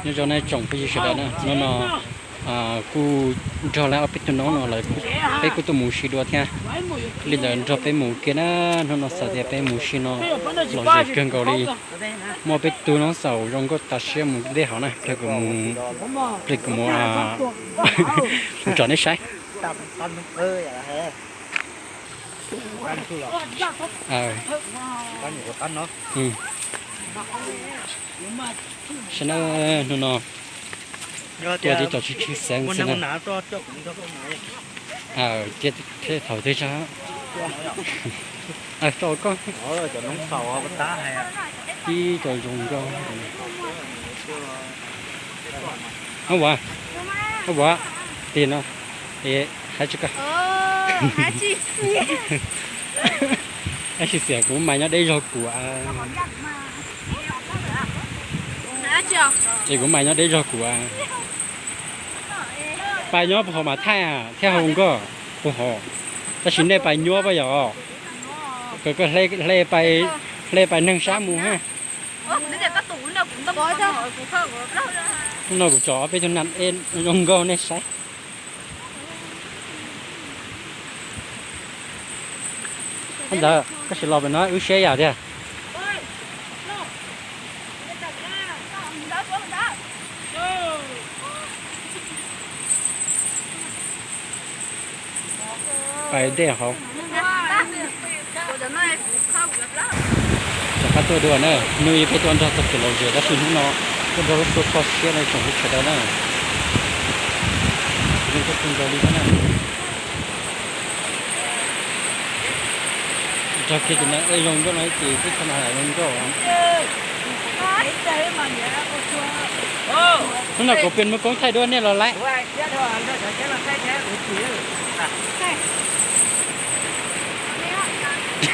Nyob zoo nej tsoom phooj ywg sawv daws na, hnub no kuj nrog lawv ob peb tug noob no lawv, peb kuj tuaj mus si dua thiab. Li ntawd nrog peb mus kiag na, hnub no xav tias peb mus si no lom zem kawg nkaus li. Muaj peb tug noob xaum zoo nkauj tas siab mus deb hauv na, plig kuv mus, plig kuv mus, mus tsom nej saib. Saib na, hnub no tuaj tib tau tsib tsib xeeb xwb na. Thiab thaum twg tso, tso koj tib tso zoo nkauj. Ab, ab, tig no, hais tsis koj. Ab, tsis xiam, kuv mas nyob deb zog kuv. Es kuv mas nyob deb zog kuv. Pais nyob puag hauv mas thaij thiab hau nkauj puag hauv, tab sis nej pais nyuab puas yog? Koj, koj hle pais, hle pais neeg sab mus ha. Hnub no kuv tso ob peb tug nam ej zoo nkauj nej saib. Ntawd koj sim los pem no wb siab yam tiag. Pais dej hauv. Rov qab tuaj dua na, hnub ib peb tuaj nrog txog kev lom zem tab sis hnub no tuaj nrog lub tuaj kho siab no tsoom phooj ywg sawv daws na. Zoo nkauj kawg nkaus li thiab na. Nrog kiag tus nam ej zoo nkauj no ib ces twb tsis zoo nkauj. Hnub no kuv pib mus koob thaij duab nej los lawm.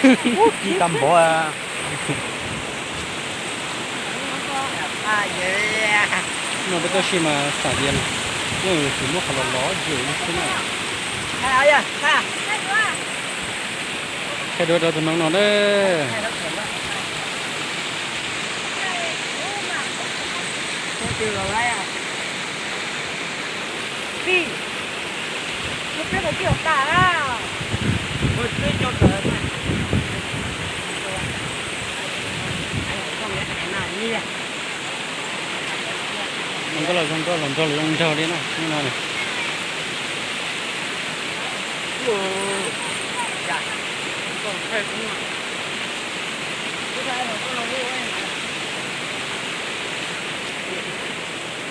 Ub, ci tag npaum. No peb tuaj si mas xav tias yuav tsum muab qhov los lov zem li xwb na. Thaij duab rau tus noob no na. Zoo nkauj los zoo nkauj los nraug los zoo nraug li na, hnub no na.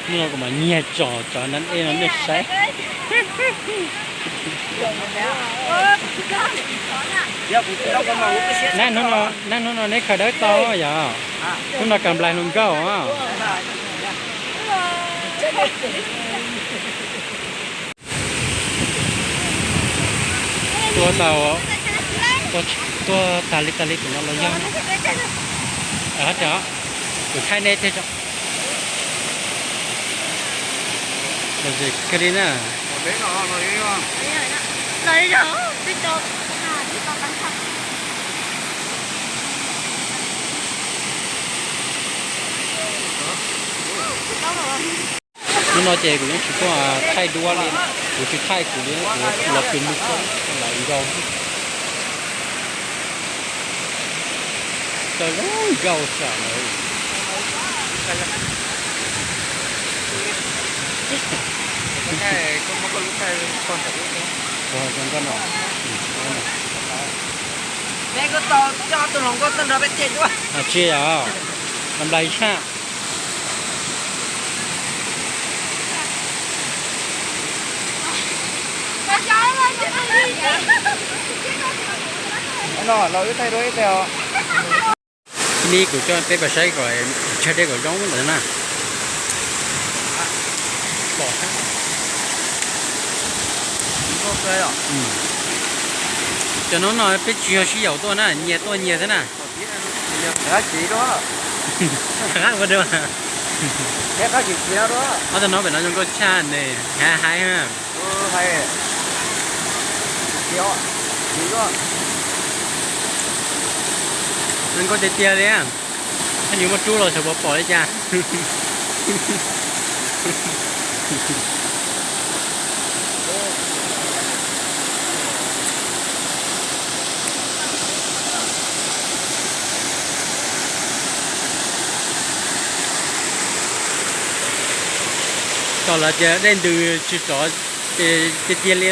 Hnub no kuv mam nyiag tsom cov nam ej no nej saib. Nab, hnub no neb khaws dawb tau yom? Hnub no kam nplais hluas nkauj. Tuaj tau, tuaj tag li tag li pem no los yog no. Kuv thaij nej tej tso. Lom zem kawg li na. Hnub no ces kuv yeej tsis tuaj thaij duab li, kuv tsis thaij kuv li, kuv los pib mus koob lawv nkauj. Txawj zoo nkauj xwb lawm. Zoo nkauj no. Tsis yog, nplais tshaj. Ni kuv coj peb pais saib kom tsawg dej kom zoo ntawd na. Cov no no peb tsis yog sib yaum tuaj na, nyias tuaj nyias xwb na. Ob tug no pem no zoo nkauj tshaj ne, hais hais. Zoo nkauj tiag tiag li. Yus muaj rub los xyov puas pom li cas. Tom los ces dej ntws tsis rov ces tiag tiag li,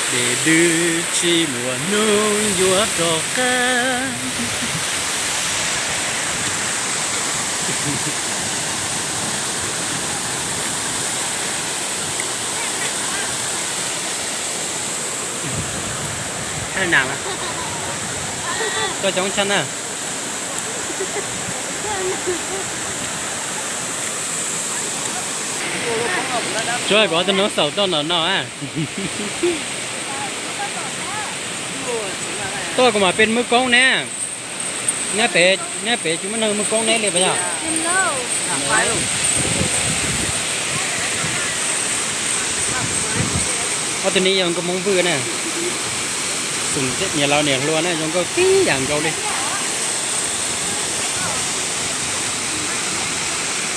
ces ntws tsis muaj hnub yuav rov qab. Koj coob tshaj na. Tsuav kuv ob tug noob xaum toj no no. Toj kuv mam peb mub koob ne. Nyob pem, nyob pem tsis muaj neeg mub koob neb li puas yog? Ob tug ne yog nkauj Hmoob Vwj na. Xum niam laus niam hluas na zoo nkauj tib yam nkaus li.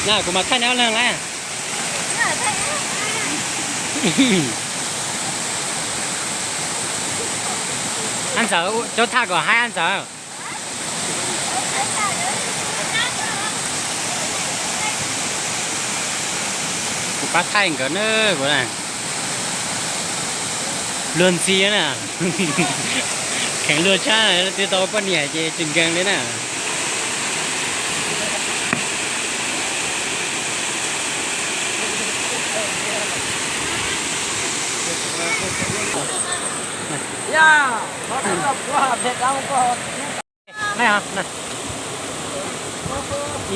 Na kuv mam thaij neb ob leeg na. Ab ntxawm, cov thaij kom haib ab ntxawm. Kuv pab thaij nkawd na, kuv na. Luag ntxhi na. Kheev luag tshaj, twb tau poj niam ces tsis nkees li na.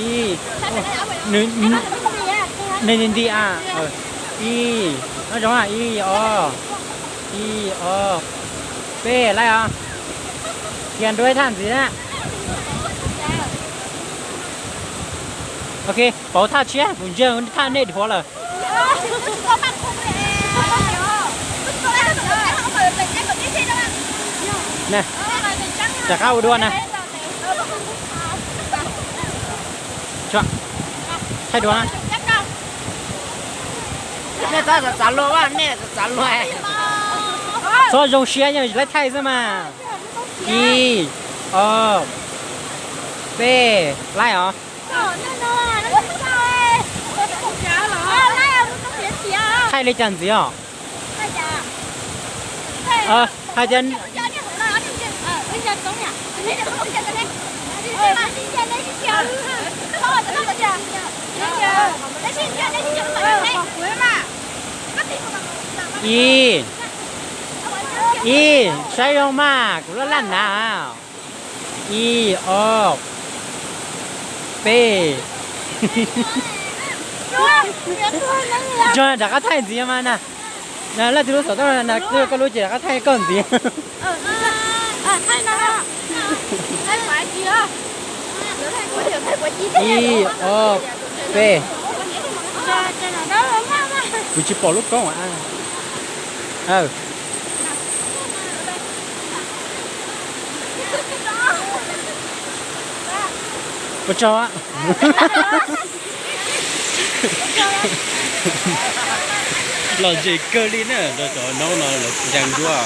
Ib, nws, nws nti nti a. Ib, nyob zoo, ib, ob, ib, ob, peb, laij os. Qhia nruab thaj ntxiv na. Ok, pauv thaj tshiab, kuv ntsia thaj nej dhuav lawm. Rov qab ua dua na. Thaij dua na. Nej txhob xav xav luag, nej xav xav luag. Txhob zoo siab, yog lawv thaij xwb mas. Ib, ob, peb, laij os. Thaij li cas ntxiv os? Hais tias ib, ib, saib zoo mas, kuv laj laj nav. Ib, ob, peb. Rov qab thaij ntxiv mas na. Laj twg lub xaum toj na, koj lub ces rov qab thaij koj ntxiv. Ib, ob, peb. Kuv tsis pom lub koob. Ua tsaug. Lom zem kawg li na, rau cov noob no lawv ntseeg dua.